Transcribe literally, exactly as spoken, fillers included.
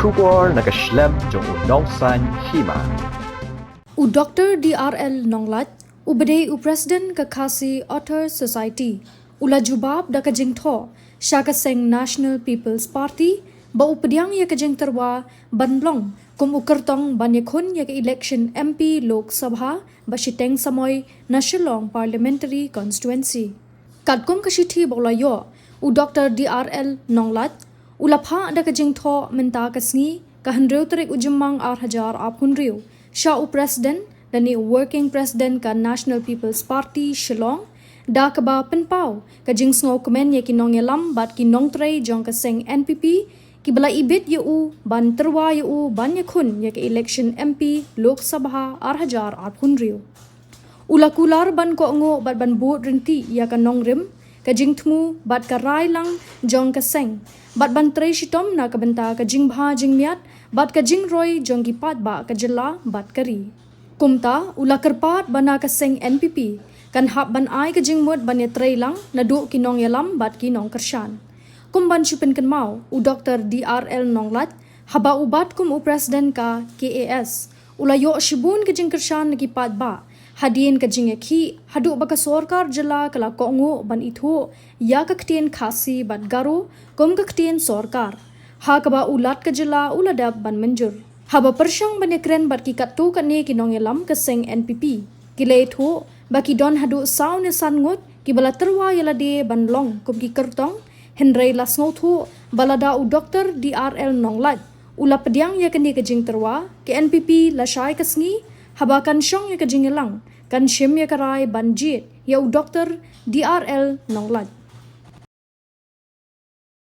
Khubor na ka shlem jong u nongsaiñ hima. U Doktor D R L Nonglait, u ba dei u President ka Khasi Authors' Society, u la jubab da ka jingthoh sha ka seng National People's Party ba u pdiang ïa ka jingtyrwa ban long kum u kyrtong ban ïakhun ïa ka election M P Lok Sabha ba shiteng samoi na Shillong Parliamentary Constituency. Katkum ka shithi ba u la ïoh, u Doktor D R L Nonglait u la phah da ka jingthoh mynta ka sngi, ka hynriew tarik u Jymmang ar hajar arphew hynriew, sha u President lane u Working President ka National People's Party Shillong, da kaba pynpaw ka jingsngewkmen ïa ki nongïalam bad ki nongtrei jong ka seng N P P, ki ba la ibit ïa u ban tyrwa ïa u ban ïakhun ïa ka election M P Lok Sabha ar hajar arphew hynriew. U la kular ban kohnguh bad ban bud ryntih ïa ka nongrim, ka jingthmu bad ka rai lang jong ka seng, bad ban trei shitom na ka bynta ka jingbha jingmiat bad ka jingroi jong ki paidbah ka jylla bad ka ri. Kumta, u la kyrpad ba na ka seng N P P kan hap ban ai ka jingmut ban ïatrei lang naduh ki nongïalam bad ki nongkyrshan. Kum ban shu pynkynmaw, u Doktor D R L Nonglait, haba u bat kum u President ka K A S, u la ïoh shibun ka jingkyrshan na ki paidbah hadien ka jingïakhih, haduh ba ka sorkar jylla ka la kohnguh ban ithuh ïa ka ktien Khasi bad Garo kum ka ktien sorkar, ha kaba u Lat ka jylla u la dep ban mynjur. Haba pyrshang ban ïakren bad ki katto katne ki nongïalam ka seng N P P, ki la ïathuh ba ki don haduh saw ne san ngut ki ba la tyrwa ïa lade ban long kum ki kyrtong, hynrei la sngewthuh ba lada u Doktor D R L Nonglait u la pdiang ïa kane ka jingtyrwa, ka N P P lashai ka sngi haba kan shong ïa ka jingïalang, kan shim ïa ka rai ban jied ïa u Doktor D R L Nonglait.